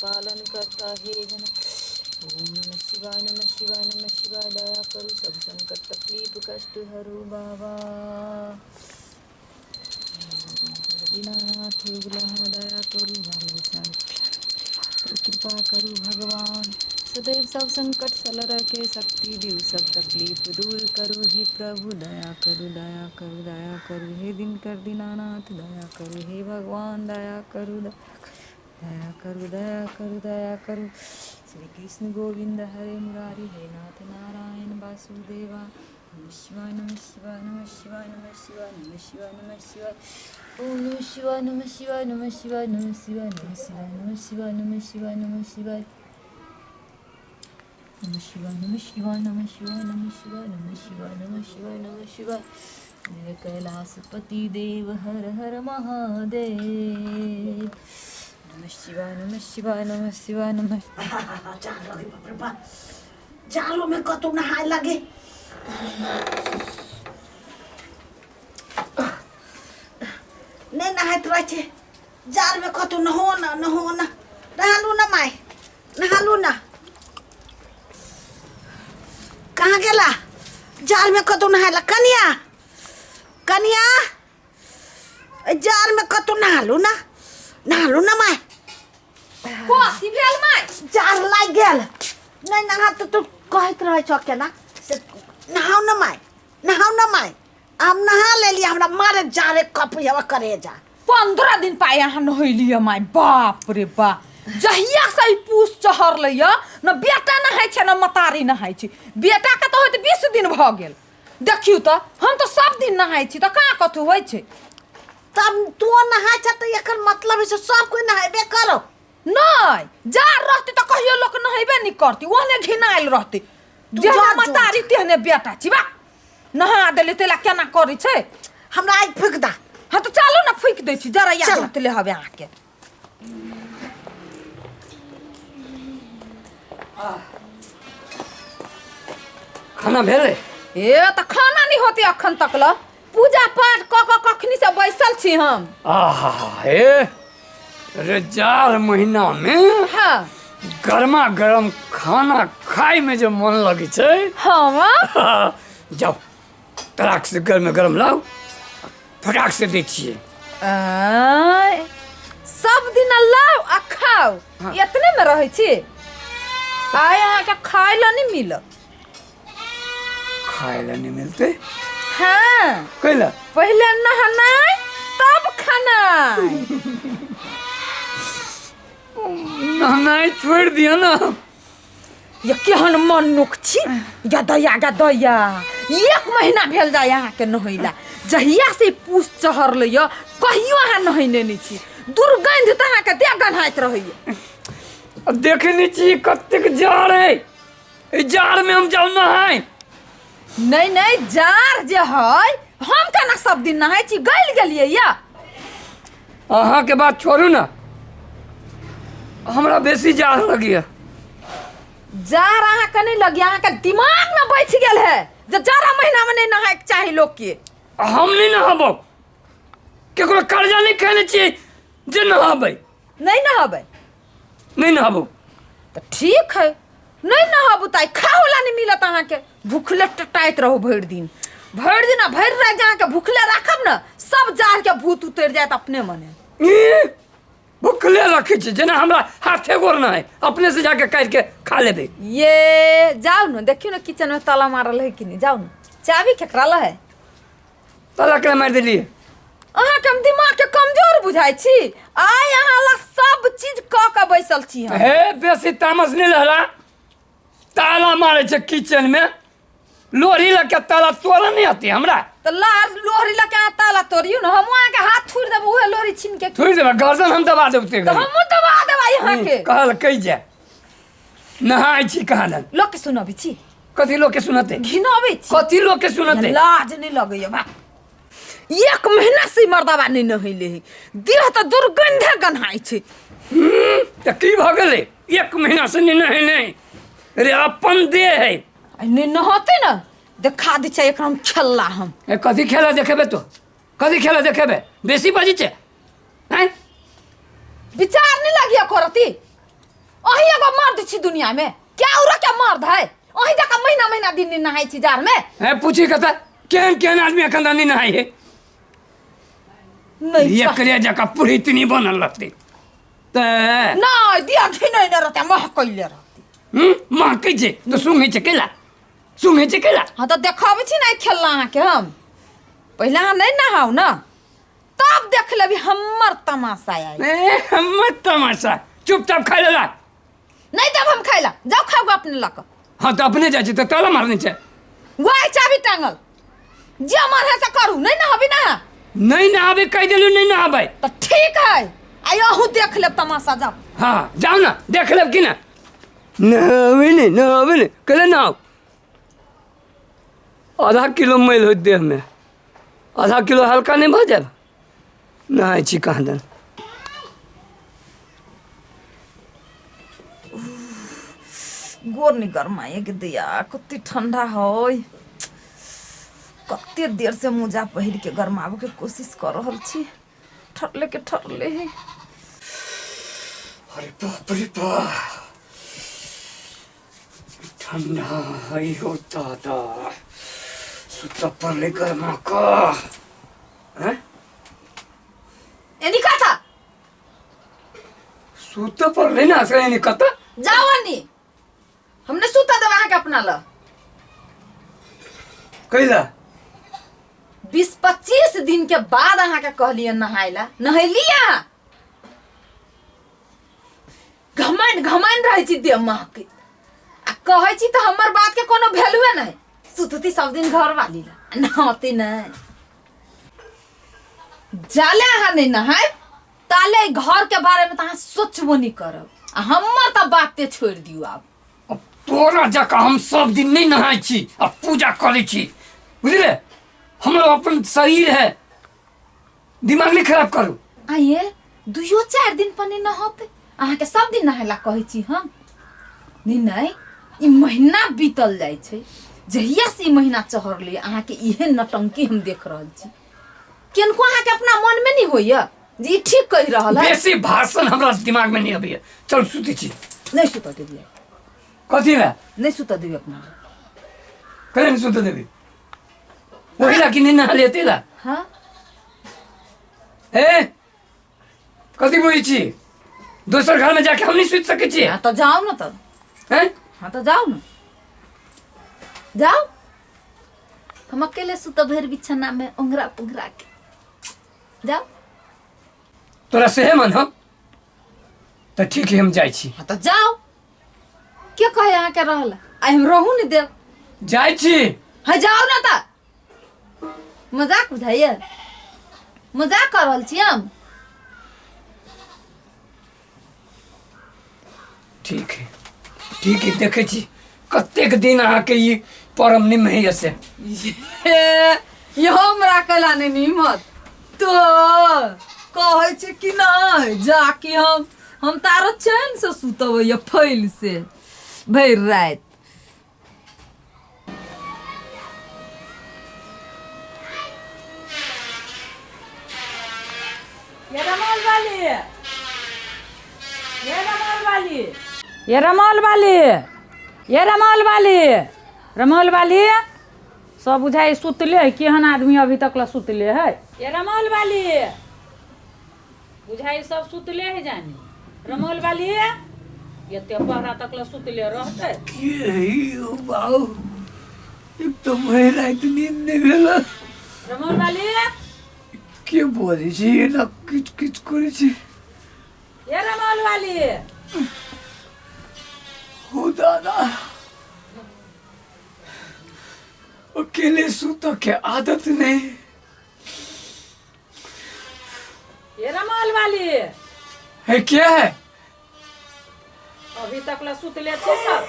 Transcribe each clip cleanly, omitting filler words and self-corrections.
पालन करता हे जन। ओम नमः शिवाय नमः शिवाय नमः शिवाय। दया करू सब संकट तकलीफ कष्ट हरू बाबा। दीनानाथ उगला दया करू बाल कृपा करू भगवान। सदैव सब संकट से लड़े के शक्ति दिउ, सब तकलीफ दूर करू हे प्रभु। दया करू दया करू दया करू हे दिनकर दीनानाथ, दया करू हे भगवान, दया करू दया करू दया करू दया करू। श्री कृष्ण गोविंद हरे मुरारी, हे नाथ नारायण वासुदेवा। नमः शिवाय नमः शिवाय नमः शिवाय नमः शिवाय नमः शिवाय नमः शिवाय। ओम नमः शिवाय नमः शिवाय नमः शिवाय नमः शिवाय नमः शिवाय नमः शिवाय नमः शिवाय नमः शिवाय नमः शिवाय नमः शिवाय नमः शिवाय नमः शिवाय नमः शिवाय नमः शिवाय नमः शिवाय। मेरे कैलाशपति देव हर हर महादेव। नमः शिवाय नमः शिवाय नमः शिवाय नमः। जाड़ लगे बाप रे बाप, जाड़ो में कतौ नहाय लगे। नहीं नहाइत रहै छै जाड़ में कतौ, नहो न नहो न, नहालू न माय, नहालू न। कहाँ गेला जाड़ में कतौ नहाय ला? कनिया कनिया, जाड़ में कतौ नहालू न, नहालू न माय। कथी भेल माय? जाड़ लागि गेल, नहीं नहा तऽ तू कहैत रहै छौ केना से नहाउ न माय, नहाउ न माय। हम नहा लेलियै, हमरा मारे जाड़े कपैया करे जा। 15 दिन पाइ अहाँ नहैलियै माय? बाप रे बा, जहिया से ई पूस चढ़लै यऽ न बेटा नहाइ छै न मतारी नहाइ छै। बेटाके तऽ होइत 20 दिन भऽ गेल। देखियौ तऽ हम तऽ सब दिन नहाइ छी तऽ कहाँ कथू होइ छै। तब तू नहाइ छ तऽ एकर मतलब है से सब कोइ नहेबे करो। नहि, जाड़ रहतै तऽ कहियो लोक नहेबे नहि करतै, ओहने घिनायल रहतै। तू जेहने जा जो। मतारी तेहने बेटा छी। बा नहा देली तेला केना करै छै। हमरा आगि फूकि दा। हँ तऽ चलू ने फूकि दै छी जरा। चल। याद हवे अहाँके। खाना भेलै? ए तऽ खाना नहि होते अखन तक ल, पूजा पाठ कऽ कऽ कखनी से बैसल छी हम। आहा हे रे, जाड़ महीना में हाँ गरमा गरम खाना खाय में जे मन लगै छै। हाँ जाओ तड़ाक से गरम गरम लाउ, फटाक से दै छियै। आय, सब दिन लाउ आ खाउ। हाँ। एतने में रहै छी, आइ अहाँके खाय लए नहि मिलत। खाय लए नहि मिलतै? हाँ। कैला? पहिले नहनाइ तब खानाइ। नहनाइ छोड़ि दिअ ने। ये केहन मनुख छी या दया गा दया। एक महीना भेल जाय अहाँके नहैला, जहिया से पूस चढ़लै यऽ कहियो अहाँ नहैने नहि छी। दुर्गंध तऽ अहाँके देह गन्हाइत रहैया। आ देखै नहि छी कतेक जाड़ है, एहि जाड़मे हम जाउ नहाय? नहीं नहीं, जाड़ जे है हम केना सब दिन नहाय छी, गलि गेलियै या। अहाँके बात छोड़ू ने, हमरा बेसी जाड़ लगैया। जाड़ अहाँके नहि लगैया, अहाँके दिमाग में बैठ गेल है जे जाड़ा महीना में नहीं नहायके चाही लोक के। हम नहि नहाबो, केकरो कर्जा नहि खेने छियै जे नहाबै। नहीं नहाबै? नहि नहाबो। तऽ ठीक है, नहीं नहाबू तऽ आइ खाहो ला नहीं मिलत अहाँके, भूखले टटाइत रहू भरि दिन भरि दिन आ भरि राति। अहाँके भूखले राखब ने सब जाड़ के भूत उतरि जायत अपने मने। ई भुखले रखै छै जेना हमरा हाथे गोर नहि है, अपने से जाके काटि के खा लेबै। ये जाउ ने, देखियौ ने किचन में ताला मारल है कि नहीं, जाउ ने। चाबी केकरा ल है? ताला केना मारि देलियै? अहाँके हम दिमाग के कमजोर बुझाइ छी? आइ अहाँ ला सब चीज कऽ के बैसल छी हम। हे बेसी तामस नहि लहरा, ताला मारै छै किचन में, लोहरी लग के ताला तोड़ऽ नहि अतै हमरा। तऽ लार लोहरी लऽ के अहाँ ताला तोड़ियौ ने, हमहूँ अहाँके हाथ थुड़ि देब उहे लोहरी छीन के। थोड़ि देबै गर्दन, हम दबा देब ते। तऽ हमहूँ दबा देबै अहाँके। कहल कहि जाय नहाय छी कहाँ दन। लोक के सुनबै छी। कथी लोक के सुनतै? घिनाबै छी। कथी लोक के सुनतै? लाज नहि लगैया बा? एक महीना से मर्दाबा नहि नहेले है, देह तऽ दुर्गंधे गन्हाइ छै। तऽ की भऽ गेलै एक महीना से नहि नहेने? रे अपन देह है। आ नहि नहतै ने, देखा दै छै एकरा हम खेलला हम। ए कथी खेला देखेबे तो? कथी खेला देखेबे? बेसी बजै छै आँय? विचार नहि लगिया करती। अहीं एगो मर्द छी दुनिया में क्या और क्या मर्द है अहीं जकाँ महीना महीना दिन नहि नहाय छी जाड़ में। हे पूछी कतऽ केहन केहन आदमी एखन तक नहि नहाय है। नहीं। एकरे जकाँ पुरहितनी बनल रहतै तऽ नहि दिया घिनै नहि रहतै, महकैले रहतै। महकै छै तऽ सुँघै छै कैला, सुँघै छै कैला? हाँ तऽ देखाबै छी ने खेलना अहाँके हम। पहिले अहाँ नहि नहाउ ने तब देख लेबी हमर तमाशा आइ। ए हमर तमाशा, चुपचाप खाइ लेला। नहीं देब हम खाइ ला, जाउ खाउ अपने लऽ कऽ। हाँ तऽ अपने जाइ छी तऽ ताला मारने छै। वएह चाबी टांगल, जे मन है से करू। नहीं नहाबी ना? नहीं नहाबे कहि देलू, नहीं नहाबै। तऽ ठीक है, आइ अहूँ देख लेब तमाशा, जाउ। हाँ जाउ ने देख लेब कि ना। नहाबै नहि, नहाबै नहि कैले नहाउ? आधा किलो मैल होइत देहमे, आधा किलो हल्का नहि भऽ जायब? नहाय छी कहाँ दन। गोर नहीं गरमाए के दिया, कते ठंडा है, कते देर से मोजा पहिर के गरमाबे के कोशिश कर रहल छी, ठरले के ठरले है। अरे बाप रे बाप, ठंडा है हो दादा, सुत पड़ले गरमा का हैं? एनी कथा सुत पड़ले ना से एनी कथा। जाओ अन्नी, हमने सुता देवा अहाँके अपना ल। कैला? 20-25 दिन के बाद अहाँके कहलियै नहाय ला, नहेली अहाँ? घमंड घमंड रहै छी देह महकैत, आ कहै छी तऽ हमर बात के कोनो वैल्यूए नहि। सुतती सब दिन घर वाली ला, नहाती नहि। जाले अहाँ नहि नहायब ताले घर के बारे में तऽ अहाँ सोचबो नहि करब, आ हमर तऽ बाते छोड़ि दियौ आब। अब तोरा जकाँ हम सब दिन नहि नहाय छी आ पूजा करै छी, बुझले? हमरो अपन शरीर है, दिमाग नहि खराब करू। आइए 2-4 दिन पर नहि नहते, अहाँके सब दिन नहाय ला कहै छी हम। नहि नहि, ई महीना बीतल जाइ छै, जहिया से ई महीना चढ़लै अहाँके इहे नटंकी हम देख रहल छी। किनको अहाँके अपना मन में नहीं होइया जे ई ठीक कहि रहल है? बेसी भाषण हमरा दिमाग में नहीं अबैया, चल सुतै छी। नहीं सुतऽ देबै। कथी ला? नहीं सुतऽ देबै अपना। कहे नहीं सुतऽ देबै? ओही ला कि नहीं नहा लेते ला? हाँ। हे कथी बुझै छी? दोसर घर में जाके हम नहीं सुति सकै छी? हाँ तो जाओ ना तब। हैं? हाँ तो जाओ ना, जाओ। हम अकेले सुतब भरि बिछाना में ओंघरा पुंघरा के, जाओ। तोरा सेहे मन हो तऽ ठीक है, हम जाइ छी। हाँ तो जाओ, के कहे अहाँ के रहल? आइ हम रहू नहीं देब। जाइ छी। हाँ जाओ ना तऽ। मजाक बुझाइए? मजाक कर रहल छी हम? ठीक है ठीक है, देखै छी कतेक दिन अहाँके ई परम निमहैया से। ये हमरा कैला नहि निमत तो कहै छै कि नहि, जाकि हम तारो चैन से सुतबै ये फैल से भरि राति। ये रमौल वाली, ये रमौल वाली, ये रमौल वाली, ये रमौल वाली, रमौल वाली, सब बुझाइ सुतले है। केहन आदमी अभी तक ला सुतले है? ये रमौल वाली, बुझाइ सब सुतले है जानी। रमौल वाली एते पहरा तक ला सुतले रहते। के यौ बाउ, एक तऽ भरि राति नींद नहि भेल। रमौल वाली के बजै छै एना किच किच करै छै? ये रमौल वाली, हो दादा, अकेले सुतऽ के आदत नहीं। ये रमौल वाली है क्या है? अभी तक ला सुतले छै सब।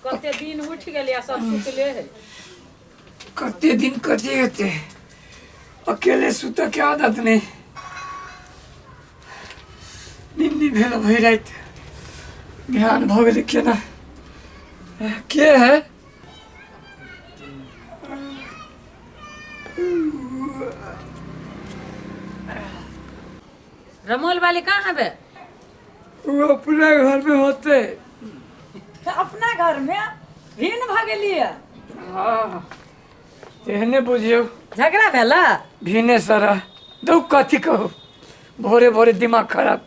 कते दिन उठि गेलै आ सब सुतले है। कते दिन कते हेतै, अकेले सुतऽ के आदत नहीं, नींद नहि भेल भरि राति, ध्यान भऽ गेलै केना। के है? रमोल वाली कहाँ हबे? वो अपने घर में होते। अपना घर में भिन्न भऽ गेलियै? हाँ, तेहने बुझियौ। झगड़ा भेला? भिने सारा दौ कथी कहू, भोरे भोरे दिमाग खराब।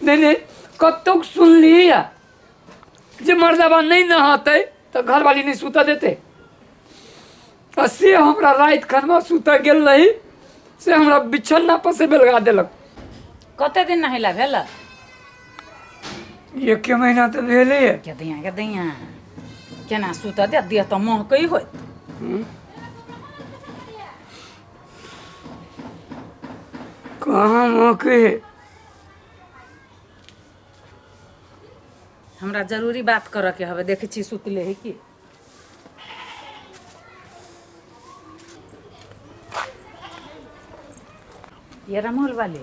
नहीं नहीं, कतौ सुनली या जे मर्दाबा नहीं नहाते तो घरवाली नहीं सुता देते, आ से हमरा राति खनमा सुता गेल रही, से हमरा बिछौना पर से बेलगा देलक। कते दिन नहेला भेल? एक महीना तऽ भेलै। के दैया के दैया, केना सुतऽ दे, देह तऽ महकै होइत। कहाँ महकै? हमरा जरूरी बात करऽ के हवे, देखै छी सुतले है की। ये रमोल वाले,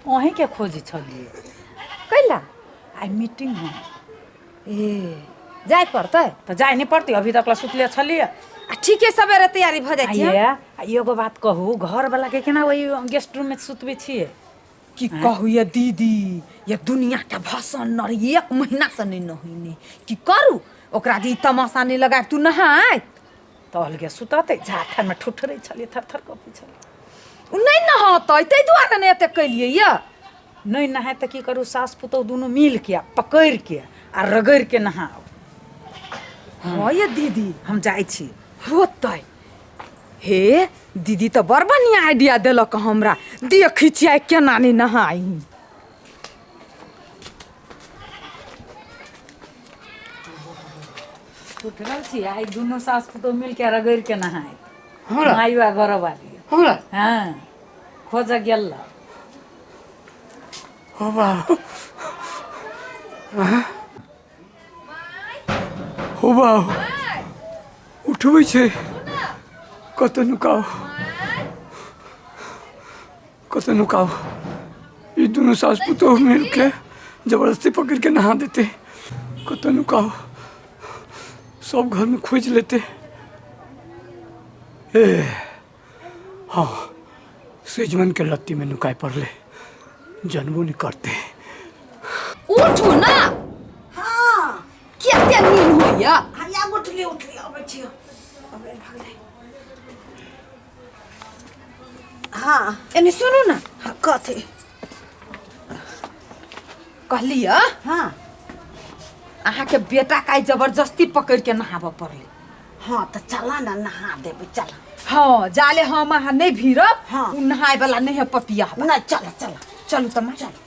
अहीं के खोजी छलियै। कैला? आइ मीटिंग है। ए, जाय पड़तै? तऽ जाय नहि पड़तै, अभी तक ला सुतले छलियै। आ ठीके, सवेरे तैयारी भऽ जाइ छै। आ एगो बात कहू, घर वाला के केना ओहि गेस्ट रूम में सुतबै छियै? की कहू ये दीदी, ये दुनिया के भसन नर एक महीना से नहीं नहेने। की करू ओकरा जे ई तमाशा नहीं लगाय, तू नहाय तऽ अलगे सुततै। झाठन में ठुठरै छलियै, थर थर कपै छलियै। ओ नहीं नहतै, ताहि दुआरे ने एते केलियै ये। नहि नहाय तऽ की करू, सास पुतोहु दुनू मिल के पकड़ि के आ रगड़ि के नहाउ। हाँ ये दीदी, हम जाइ छी। होतै। हे दीदी तऽ बड़ बढ़िआँ आइडिया देलक हमरा, देखै छियै केना नहि नहाइ। उठल छी, आइ दुनू सास पुतोहु मिल के रगड़ि के नहायत। हमरा? मायो आ घरवाली। हमरा? हाँ, खोज गेल। ओ बाबू, हो बाबू, उठबै छै। कतऽ नुकाउ, कतऽ नुकाउ? ई दुनू सास पुतोहु मिलके जबरदस्ती पकड़ के नहा देते। कतऽ नुकाउ? सब घरमे खोजि लेते। ए हाँ, सजमन के लत्ती में नुकाय पड़ले, जानबो नहीं करते। उठू ना। हाँ। कते नींद होइया? हैया उठली उठली, अबै छी, अबै भगलै। हाँ। एने सुनू ना। हाँ, कथी? कहलियै। हाँ। अहाँके बेटा के आइ जबरदस्ती पकड़ के नहाबऽ पड़लै। हाँ, तऽ चला ना, नहा देबै, चला। हाँ, जाले हम अहाँ नहि भिड़ब। हाँ। ओ नहाय वाला नहि है पपिया। नहि, चला चला। चलू तऽ माँ, चलू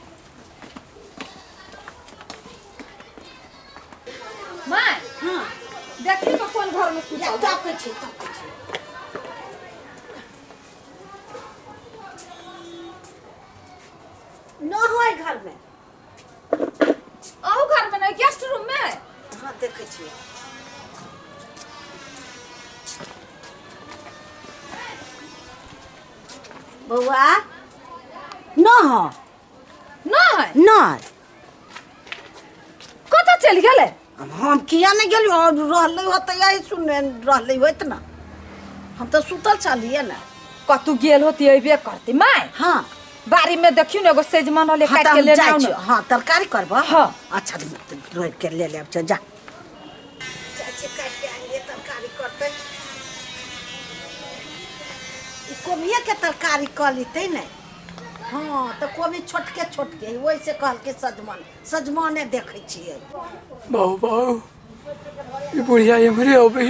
माँ। हाँ। देखी तो कोन घर में सुतल। तकै छी, तकै छी। न होय घर में। अहू घर में नहीं, गेस्ट रूम में। हाँ, देखै छी। बौआ, न हो। नहीं? नहि। कतऽ चलि गेलै? हम किया नहि गेलियै? और रहलै होतै, यही सुने रहलै होत ना, हम तऽ सुतल छलियै ने। कतू गेल होती, अयबे करती माय। हाँ। बाड़ी में देखियौ ने, एगो सेजमन रहलै। हाँ, काटि तऽ के हम लेने जाइ आउ छी। ने। हाँ, तरकारी करबऽ? हाँ। अच्छा, रोपि के ले लेब। जा जाइ छी, काटि के आनि तरकारी करतै। ई कोबिये के तरकारी कऽ लेतै ने। हाँ, तऽ कोबी छोटके छोटके, ओहिसे कहलकै सजमन, सजमने देखै छियै। बाबू बाबू, ई बुढ़िया एम्हरे अबै,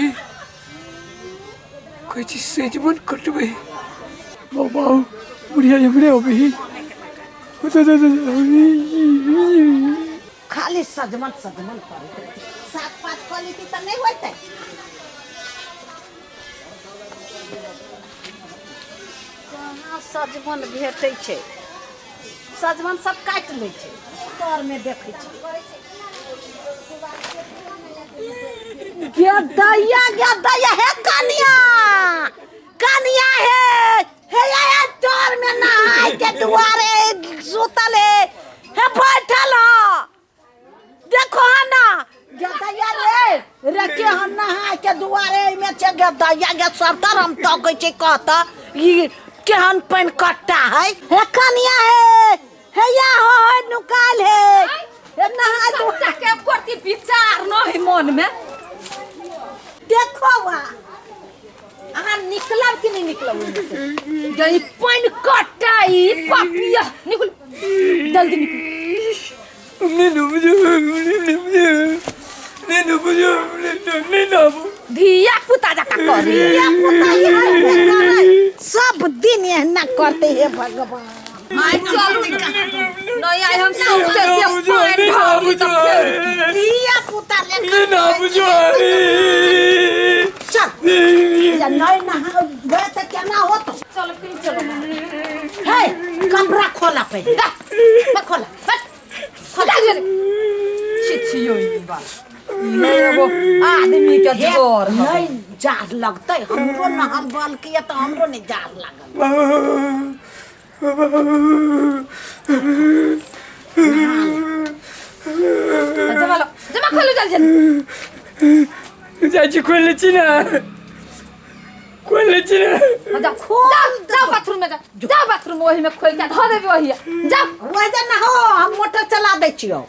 कहै छी सजमन कटबै। बाबू बाबू, बुढ़िया एम्हरे अबै। खाली सजमन सजमन करैत रहै। साग पात कऽ लेती तऽ नहि होइतै? कहाँ सजमन भेटै छै? सजमन सब काटि लै छै, तरमे देखै छी। गे दैया, गे दैया, हे कनिया, कनिया, हे हे या तर में नहाय के दुआरे सुतल हे, हे बैठल ह, देखो हा ना। गे दैया रे रे, के हम नहाय के दुआरे में छै गे दैया गे सबतर हम तकै छै कहत ई केहन पानि कट्टा है। हे कनिया, हे हे या हो हे नुकाल हे हे नहाय धो। सबटा के करती विचार न है मन में। देखो वा। अहाँ निकलब कि नहीं निकलब ओहिमे से? जे ई पानि कट्टा ई पपिया, निकल जल्दी निकल। धिया पुता जका करी। धिया पुता इहे करे, सब दिन एहना करते। हे भगवान! आइ चलू ने, नहीं आइ हम सौंसे देह पानि ढारली तऽ फेर धिया पुता ले चल या नहीं नहा गए तऽ केना होत? चलो कहीं चलो। हे, कपड़ा खोला पहिले, जा खोला। हट, खोला गेल छिछियो। ई बात ई एगो आदमी के जोर हवे। नहीं जार लगतै हमरो नहल बल के तऽ हमरो नहीं जार लागल। जमा लो, जमा, खोलू जल्दी जल्दी। जाइ छी, खोलि लै छी ने, खोलि लै छी ने। जाओ, जाओ जाओ, बाथरूम में जाओ, जाओ बाथरूम, ओही में खोल के धऽ देबै ओही, जाओ। वही जे नहो, हम मोटर चला दै छियौ।